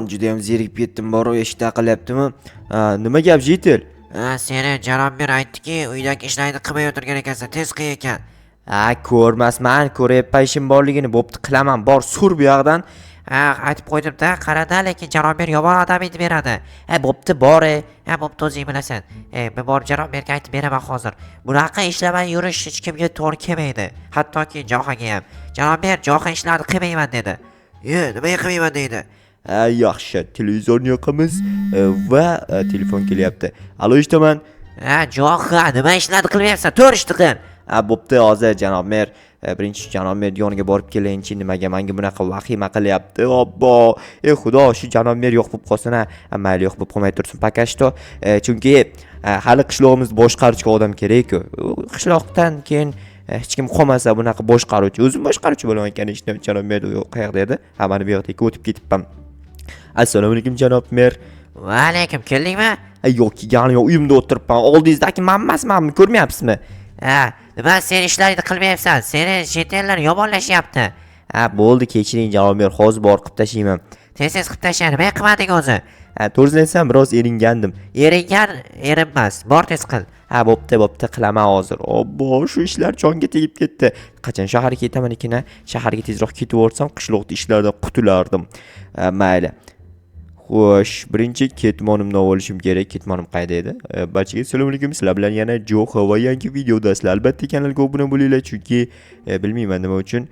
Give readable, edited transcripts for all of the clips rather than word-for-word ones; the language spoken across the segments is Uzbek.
Judayam zerikib ketdim, bor, eshik taqilyaptimi? Nima gap, житель? Ha, seni janob mer aytdiki, uydagi ishlarni qilmay o'tirgan ekansan, tez qil ekan. Ha, ko'rmasman, ko'ryapman ishim borligini. Bo'pti, qilaman, bor, sur bu yoqdan. Ha, aytib qo'ydim-da, qarada, lekin janob mer yomon odam aytib beradi. Ha, bo'pti, bor e. Ha, bo'pti, o'zing bilasan. E, men borib janob merga aytib beraman hozir. Bunaqa ishlamay yurish hech kimga to'g'ri kelmaydi. Hattoki Johaga ham. Janob mer, Joha ishlarni qilmayman dedi. E, nimaga qilmayman deydi. Ha, yaxshi, televizorni yoqamiz va telefon kelyapti. Alo, eshitaman. Ha, Joha, nima ishlarni qilmayapsan? To'g'ri ishni qil. Ha, bo'pti, hozir, janob mer. Birinchi janob mer yoniga borib kelayinchi, nimaga menga bunaqa vahima qilyapti? Obbo, ey xudo, shu janob mer yo'q bo'lib qolsin. Ha, mayli, yo'q bo'lib qolmay tursin пока что, chunki hali qishlog'imizni boshqaruvchi odam kerak-ku. Qishloqdan keyin hech kim qolmasa, bunaqa boshqaruvchi, o'zim boshqaruvchi bo'laman конечно. Janob mer yo'q, qayoqda edi? Ha, mana bu yoqda, o'tib ketibman. Assalomu alaykum, janob mer. Va alaykum, keldingmi? Ha, yo'q, kelganim yo'q, uyimda o'tiribman. Oldingizdagi man emasmanmi, ko'rmayapsizmi? Ha, nima sen ishlaringni qilmayapsan? Seni chet ellar yomonlashyapti. Ha, bo'ldi, kechiring, janob mer, hozir borib qilib tashlayman. Tez tez qilib tashla, nima qilmading o'zi? Ha, to'g'risini aytsam, biroz eringandim. Eringan erinmas, bor, tez qil. Ha, bo'pti, bo'pti, qilaman hozir. Obbo, shu ishlar jonga tegib ketdi. Qachon shaharga ketaman ekan, a? Shaharga tezroq ketib yuborsam, qishloqda ishlardan qutulardim. Ha, mayli. Xo'sh, birinchi ketmonimni olishim kerak. Ketmonim qayerda edi? Barchaga assalomu alaykum. Sizlar bilan yana Jo'xa va yangi videodasizlar. Albatta kanalga obuna bo'linglar, chunki bilmayman nima uchun.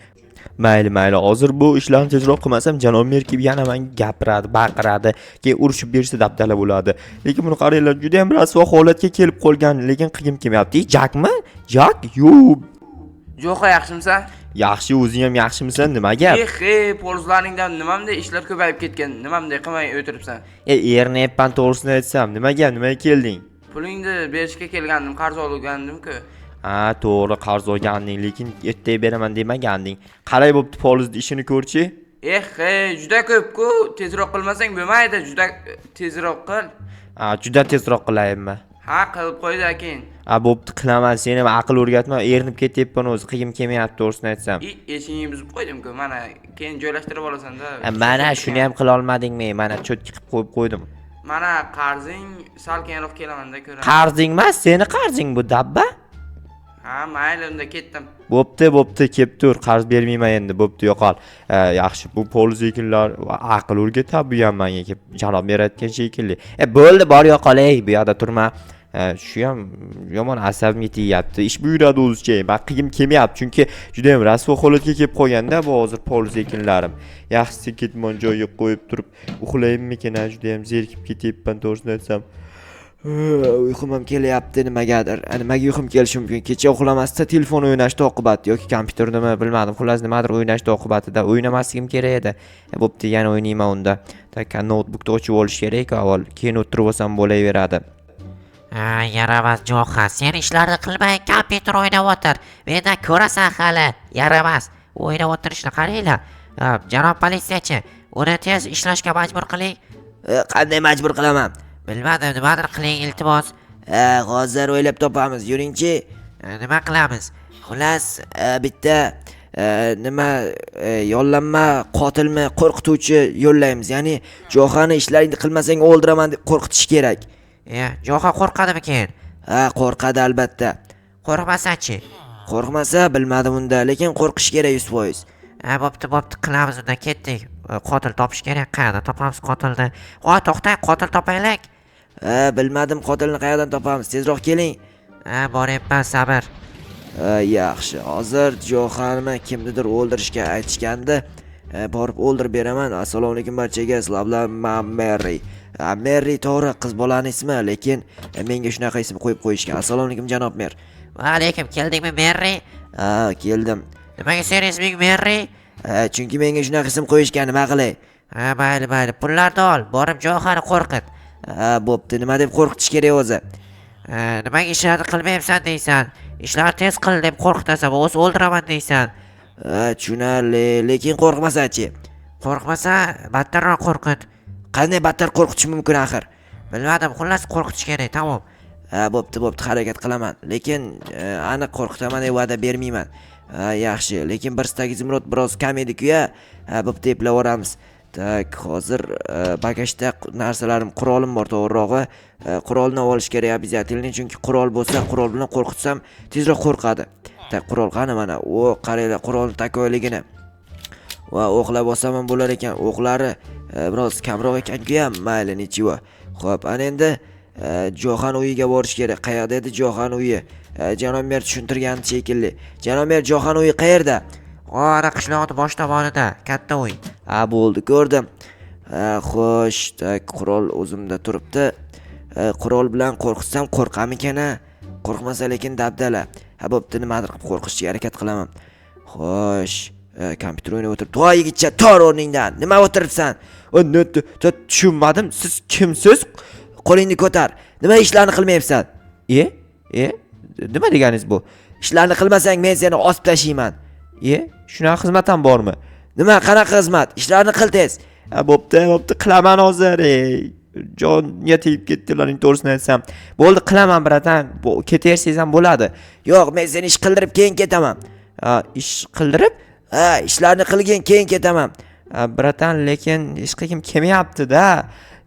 Mayli, mayli, hozir bu ishlarni tezroq qilmasam, janob mer kelib yana menga gapiradi, baqiradi, keyin urishib bersa, dabdala bo'ladi. Lekin buni qaranglar, juda ham rasvo holatga kelib qolgan, lekin qilgim kelmayapti. Ey, Jakmi? Jak? Yo'q. Jo'xa, yaxshimisan? Yaxshi, o'zing ham yaxshimisan? Nima gap? Eh, ey, polizlaringdan nimamday ishlar ko'payib ketgan. Nimamday qilmay o'tiribsan? E, erinayapman, to'g'risini aytsam. Nima gap? Nimaga kelding? Pulingni berishga kelgandim, qarz olgandim-ku. Ha, to'g'ri, qarz olganding, lekin ertaga beraman demaganding. Qalay bo'pti, polizni ishini ko'rchi? Eh, ey, juda ko'p-ku, tezroq qilmasang bo'lmaydi, juda tezroq qil. Ha, juda tezroq qilayinmi? Ha, qilib qo'yda keyin. Ha, bo'pti, qilaman. Sen ham aql o'rgatma, erinib ketyapman o'zi, qilgim kelmayapti, to'g'risini aytsam. I, eshigingni buzib qo'ydim-ku, mana keyin joylashtirib olasan-da. Ha, mana shuni ham qila olmadingmi? Mana чётко qilib qo'yib qo'ydim. Mana qarzing, sal keyinroq kelaman-da, ko'raman. Qarzing emas, seni qarzing bu, dabba. Ha, mayli, unda ketdim. Bo'pti, bo'pti, kelib tur, qarz bermayman endi, bo'pti, yo'qol. Yaxshi, bu poliz ekinlar aql o'rgatadi bu ham menga kelib, janob berayotgan shekilli. E, bo'ldi, bor, yo'qol, ey, bu yoqda turma. Shu ham yomon asabimga tegyapti. Ish buyuradi o'zicha. Man qilgim kelmayapti, chunki juda ham rasvo holatga kelib qolganda bu hozir poliz ekinlarim. Yaxshisi ketmon joyiga qo'yib turib uxlayinmikin, ha, juda ham zerikib ketyapman, to'g'risini aytsam. Uyqum ham kelyapti nimagadir. Nimaga uyqum kelishi mumkin? Kecha uxlamasda telefon o'ynashdi oqibati yoki kompyuternimi, bilmadim. Xullas, nimadir o'ynashdi oqibatida o'ynamasligim kerak edi. Bo'pti, yana o'ynayman unda. Так, noutbukni ochib olish kerak avval. Keyin o'tirib olsam bo'laveradi. Ha, yaramas Joha, sen ishlarni qilmay kompyuter o'ynab o'tir. Mendan ko'rasan hali, yaramas. O'ynab o'tirishni qaranglar. Ha, janob politsiyachi, uni tez ishlashga majbur qiling. Qanday majbur qilaman? Bilmadim, nimadir qiling, iltimos. Hozir o'ylab topamiz. Yuringchi. Ha, nima qilamiz? Xullas, bitta nima yollanma qotilmi, qo'rqituvchi yo'llaymiz. Ya'ni Johani ishlaringni qilmasang o'ldiraman deb qo'rqitish kerak. E, Joha qo'rqadimi keyin? Ha, qo'rqadi albatta. Qo'rqmasachi? Qo'rqmasa, bilmadim unda, lekin qo'rqish kerak 100%. Ha, bo'pti, bo'pti, qilamiz unda, ketdik. E, qotil topish kerak, qayerdan topamiz qotilni? Voy, to'xtang, qotil topaylik. Ha, bilmadim, qotilni qayerdan topamiz. Tezroq keling. Ha, boryapman, sabr. Ha, yaxshi. Hozir Johanmi kimnidir o'ldirishga aytishgandi. Ha, borib o'ldirib beraman. Assalomu alaykum barchaga. Sizlar bilan man Mary. Ha, Mary to'g'ri, qiz bolani ismi, lekin menga shunaqa ism qo'yib qo'yishgan. Assalomu alaykum, janob mer. Va alaykum, keldingmi, Merri? Ha, keldim. Nimaga seni isming Merri? Ha, chunki menga shunaqa ism qo'yishgan, nima qilay? Ha, mayli, mayli, pullarni ol, borib Johani qo'rqit. Ha, bo'pti. Nima deb qo'rqitish kerak o'zi? Ha, nimaga ishlarni qilmayapsan deysan. Ishlarni tez qil deb qo'rqitasan, o'zi o'ldiraman deysan. Ha, tushunarli, lekin qo'rqmasachi? Qo'rqmasa, battarroq qo'rqit. Qanday battar qo'rqitish mumkin axir? Bilmadim, xullas qo'rqitish kerak, tamom. Ha, bo'pti, bo'pti, harakat qilaman. Lekin aniq qo'rqitaman deb va'da bermayman. Ha, yaxshi, lekin bir стак изумруд biroz kam edi-ku ya. Ha, bo'pti, eplab yuboramiz. Так, hozir bagajda narsalarim, qurolim bor to'g'rirog'i. Qurolni olish kerak обязательно, chunki qurol bo'lsa, qurol bilan qo'rqitsam tezroq qo'rqadi. Так, qurol qani mana? O, qaranglar qurolni такой ligini. Va o'qlab olsam ham bo'lar ekan. O'qlari biroz kamroq ekan-ku ham, mayli, ничего. Xo'p, ana endi Johan uyiga borish kerak. Qayerda edi Johan uyi? Janob mer tushuntirgan shekilli. Janob mer, Johan uyi qayerda? O, ana qishloqni bosh tomonida, katta uy. Ha, bo'ldi, ko'rdim. Ha, xo'sh, так, qurol o'zimda turibdi. Qurol bilan qo'rqitsam qo'rqamikan a? Qo'rqmasa lekin dabdala. Ha, bo'pti, nimadir qilib qo'rqitishga harakat qilaman. Xo'sh, kompyuter o'ynab o'tiribdi. Voy yigitcha, tor o'rningdan. Nima o'tiribsan? O, tushunmadim, siz kimsiz? Qo'lingni ko'tar. Nima ishlarni qilmayapsan? E? E? Nima deganingiz bu? Ishlarni qilmasang men seni osib tashlayman. E? Shunaqa xizmat ham bormi? Nima, qanaqa xizmat? Ishlarni qil tez. Ha, bo'pti, bo'pti, qilaman hozir. Ey, jonga tegib ketdi ularning, to'g'risini aytsam. Bo'ldi, qilaman, братан. Ketaversangiz ham bo'ladi. Yo'q, men seni ish qildirib keyin ketaman. Ha, ish qildirib? Ha, ishlarni qilgin, keyin ketaman. Ha, братан, lekin ish qilgim kelmayapti-da.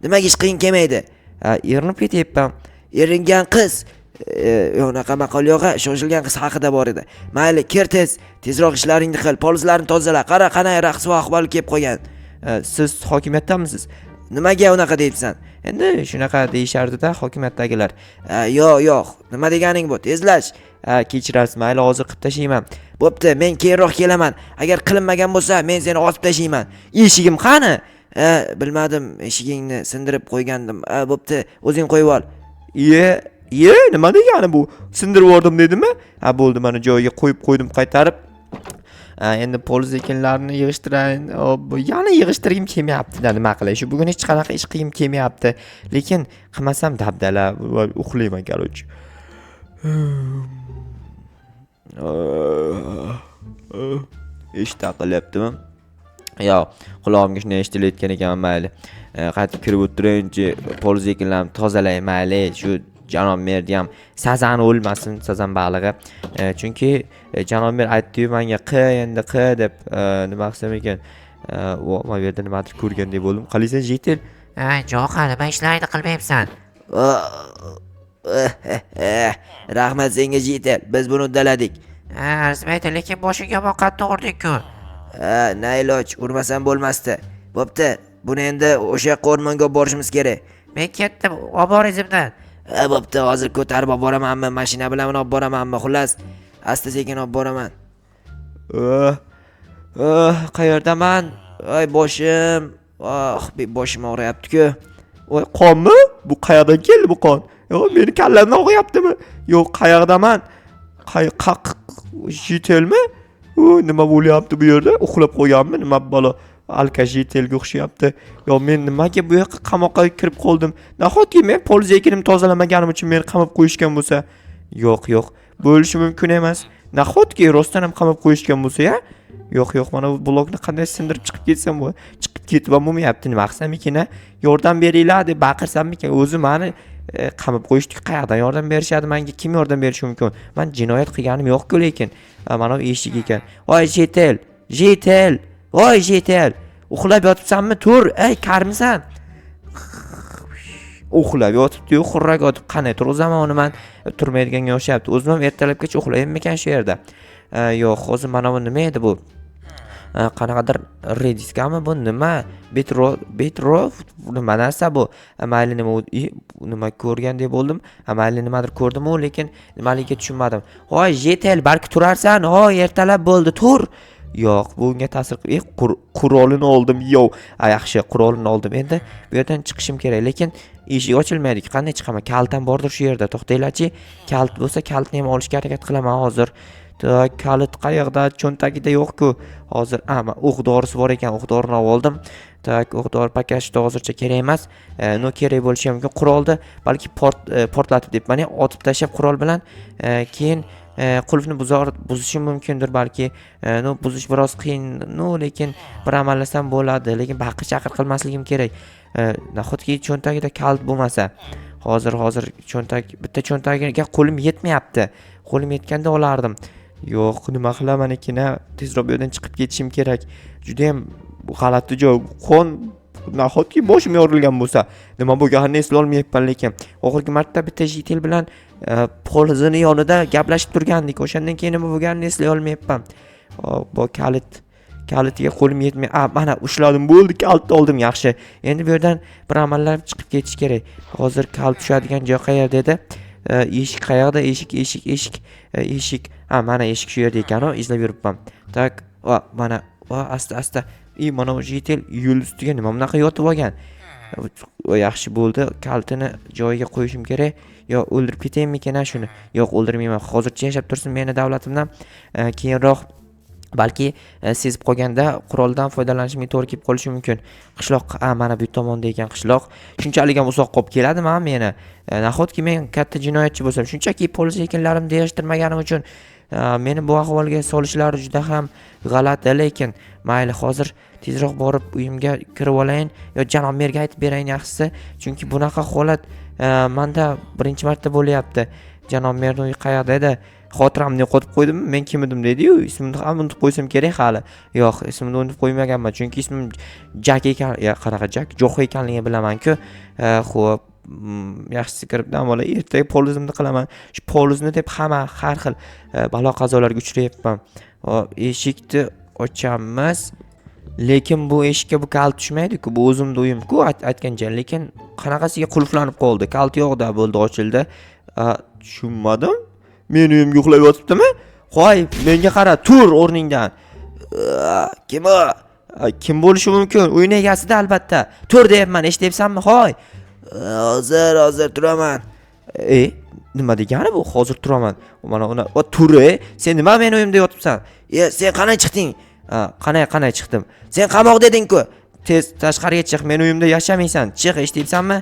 Nimaga ish qilging kelmaydi? Ha, erinib ketyapman. Eringan qiz yo'q, unaqa maqol yo'q, ha, shoshilgan qiz haqida bor edi. Mayli, kir tez, tezroq ishlaringni qil, polizlarni tozala. Qara, qanday raqs va ahvol kelib qolgan. Ha, siz hokimiyatdanmisiz? Nimaga unaqa deyapsan? Endi shunaqa deyishardi-da hokimiyatdagilar. Ha, yo'q, yo'q. Nima deganing bu? Tezlash. Ha, kechirasiz, mayli, hozir qilib tashlayman. Bo'pti, men keyinroq kelaman. Agar qilinmagan bo'lsa, men seni osib tashlayman. Eshigim qani? Ha, bilmadim, eshigingni sindirib qo'ygandim. Ha, bo'pti, o'zing qo'yib ol. Iye, iye, nima degani bu? Sindirib yubordim dedimi? Ha, bo'ldi, mana joyiga qo'yib qo'ydim qaytarib. Ha, endi poliz ekinlarni yig'ishtirayin. Hop, yana yig'ishtirgim kelmayapti-da, nima qilay? Shu bugun hech qanaqa ish qilgim kelmayapti. Lekin qilmasam dabdala, voy, uxlayman, короче. Eshik taqilyaptimi? Yo'q, qulog'imga shunday eshitilayotgan ekan, mayli. Qaytib kirib o'tirayinchi, poliz ekinlarni tozalay, mayli. Shu janob merni ham sazani o'lmasin, sazan balig'i. Chunki janob mer aytdi-yu menga qi, endi qi deb, nima qilsam ekan? Vo, mana bu yerda nimadir ko'rgandek bo'ldim. Qalaysan, житель? Ay, Jo'xa, nima ishlarni qilmayapsan? Rahmat senga, житель. Biz buni uddaladik. Ha, arzimaydi, lekin boshingga yomon qattiq urding-ku. Ha, na iloj, urmasam bo'lmasdi. Bo'pti, buni endi o'sha yoqqa o'rmonga olib borishimiz kerak. Men ketdim, olib bor izimdan. Ha, bo'pti, hozir ko'tarib olib boramanmi, mashina bilan olib boramanmi, xullas, asta sekin olib boraman. Qayerdaman? Ay, boshim. Oh, boshim og'riyapti-ku. Voy, qonmi? Bu qayerdan keldi bu qon? Yo'q, meni kallamdan og'riyaptimi? Yo'q, qayerdaman? Qay qaq житель mi? U nima bo'lyapti bu yerda? Uxlab qolganmi? Nima balo? Алкаш житель ga o'xshayapti. Yo, men nimaga bu yoqqa qamoqqa kirib qoldim? Nahotki men poliz ekinimni tozalamaganim uchun meni qamab qo'yishgan bo'lsa? Yo'q, yo'q. Bo'lishi mumkin emas. Nahotki rostdan ham qamab qo'yishgan bo'lsa, ya? Yo'q, yo'q, mana bu blokni qanday sindirib chiqib ketsam bu? Chiqib ketib ham bo'lmayapti. Nima qilsam ekan, a? Yordam beringlar deb baqirsammikan? O'zi mani qamab qo'yishdi. Qayerdan yordam berishadi menga? Kim yordam berishi mumkin? Men jinoyat qilganim yo'q-ku lekin. Ha, mana bu eshik ekan. Voy, житель, житель. Voy, житель. Uxlab yotibsanmi? Tur, ey, karmisan? Uxlab yotibdi-yu, xurrak otib qanday turg'izaman uni man? Turmaydiganga o'xshayapti. O'zim ham ertalabgacha uxlaymanmikan shu yerda? Yo'q, hozir mana bu nima edi bu? Qanaqadir rediskami bu, nima? Betro, betro nima narsa bu? Mayli, nima u, nima ko'rgandek bo'ldim. Mayli, nimadir ko'rdim u, lekin nimaligiga tushunmadim. Voy, житель, balki turarsan. Hoy, ertalab bo'ldi, tur. Yo'q, bunga ta'sir qil, qurolini oldim, yo'q. Yaxshi, qurolini oldim. Endi bu yerdan chiqishim kerak, lekin eshik ochilmaydi. Qanday chiqaman? Kalitam bordir shu yerda. To'xtanglarchi. Kalit bo'lsa, kalitni ham olishga harakat qilaman hozir. Так, kalit qayerda? Cho'ntagida yo'q-ku. Hozir, a, o'q dorisi bor ekan, o'q dorini olib oldim. Так, o'q dori пока что hozircha kerak emas. Но kerak bo'lishi ham mumkin. Qurolni balki portlatib deb, mana otib tashlab qurol bilan, keyin qulfni buzishim mumkindir balki. Но buzish biroz qiyin, no lekin bir amallasam bo'ladi, lekin baqir chaqir qilmasligim kerak. Nahotki cho'ntagida kalit bo'lmasa? Hozir, hozir cho'ntak, bitta cho'ntagiga qo'lim yetmayapti. Qo'lim yetganda olardim. Yo'q, nima qilaman ekan a? Tezroq bu yerdan chiqib ketishim kerak. Judayam g'alati joy. Qon, nahotki boshim yorilgan bo'lsa? Nima bo'lganini eslolmayapman lekin. Oxirgi marta bitta житель bilan polizini yonida gaplashib turgandik. O'shandan keyin nima bo'lganini eslay olmayapman. Hop, bu kalit, kalitiga qo'lim yetmay, a, mana ushladim, bo'ldi, kalitni oldim, yaxshi. Endi bu yerdan bir amallab chiqib ketish kerak. Hozir kalit tushadigan joy qayerda edi? Eshik qayerda? Eshik, eshik, eshik, eshik. Ha, mana eshik shu yerda ekan, izlab yuribman. Так, va mana, va asta asta. I mana bu житель yo'l ustiga nima bunaqa yotib olgan? Yaxshi bo'ldi, kalitini joyiga qo'yishim kerak. Yo o'ldirib ketaymikin a shuni? Yo'q, o'ldirmayman. Hozircha yashab tursin meni davlatimdan. Keyinroq balki sezib qolganda quroldan foydalanishimga to'g'ri kelib qolishi mumkin. Qishloq, a, mana bu tomonda ekan qishloq. Shunchalik ham uzoq qolib keladimi a meni? Nahotki men katta jinoyatchi bo'lsam, shunchaki polis ekinlarimni yig'ishtirmaganim uchun meni bu ahvolga solishlari juda ham g'alati, lekin mayli, hozir tezroq borib uyimga kirib olayin yo janob merga aytib berayin yaxshisi, chunki bunaqa holat manda birinchi marta bo'lyapti. Janob merni uyi qayerda edi? Xotiramni yo'qotib qo'ydimmi? Men kim edim deydi-yu, ismimni ham unutib qo'ysam kerak hali. Yo'q, ismimni unutib qo'ymaganman, chunki ismim Jak ekan, ya qanaqa Jak? Jo'x ekanligini bilaman-ku. Xo'p, yaxshisi kirib dam olay. Ertaga polizimni qilaman. Shu polizni deb hamma har xil balo qazolarga uchrayapman. Hop, eshikni ochamiz. Lekin bu eshikka bu kalit tushmaydi-ku, bu o'zimni uyim-ku aytgancha, lekin qanaqasiga qulflanib qoldi? Kalit yo'q-da, bo'ldi, ochildi. Tushunmadim. Meni uyimga uxlab yotibdimi? Qo'y, menga qara, tur o'rningdan. Kim u? Kim bo'lishi mumkin? Uyni egasida albatta. Tur deyapman, eshityapsanmi? Hoy. Hozir, hozir turaman. E, nima degani bu? Hozir turaman. Mana uni, o tur, e. Sen nima meni uyimda yotibsan? E, sen qanday chiqding? Qanday qanday chiqdim? Sen qamoq deding-ku. Tez tashqariga chiq, meni uyimda yashamaysan. Chiq, eshityapsanmi?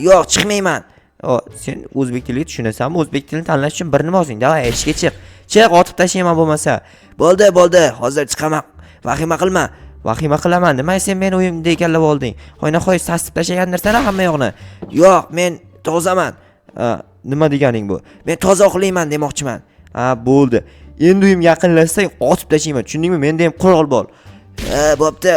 Yo'q, chiqmayman. O, sen o'zbek tilini tushunasanmi? O'zbek tilini tanlash uchun bir nima bosing. Давай, eshikka chiq. Chiq, otib tashlayman bo'lmasa. Bo'ldi, bo'ldi, hozir chiqaman. Vahima qilma. Vahima qilaman. Nima sen meni uyimda egallab olding? Hoynahoy sasib tashlagandirsan hamma yoqni. Yo'q, men tozaman. Nima deganing bu? Men toza uxlayman demoqchiman. Ha, bo'ldi. Endi uyimga yaqinlashsang otib tashlayman. Tushundingmi? Menda ham qurol bor. Ha, bo'pti.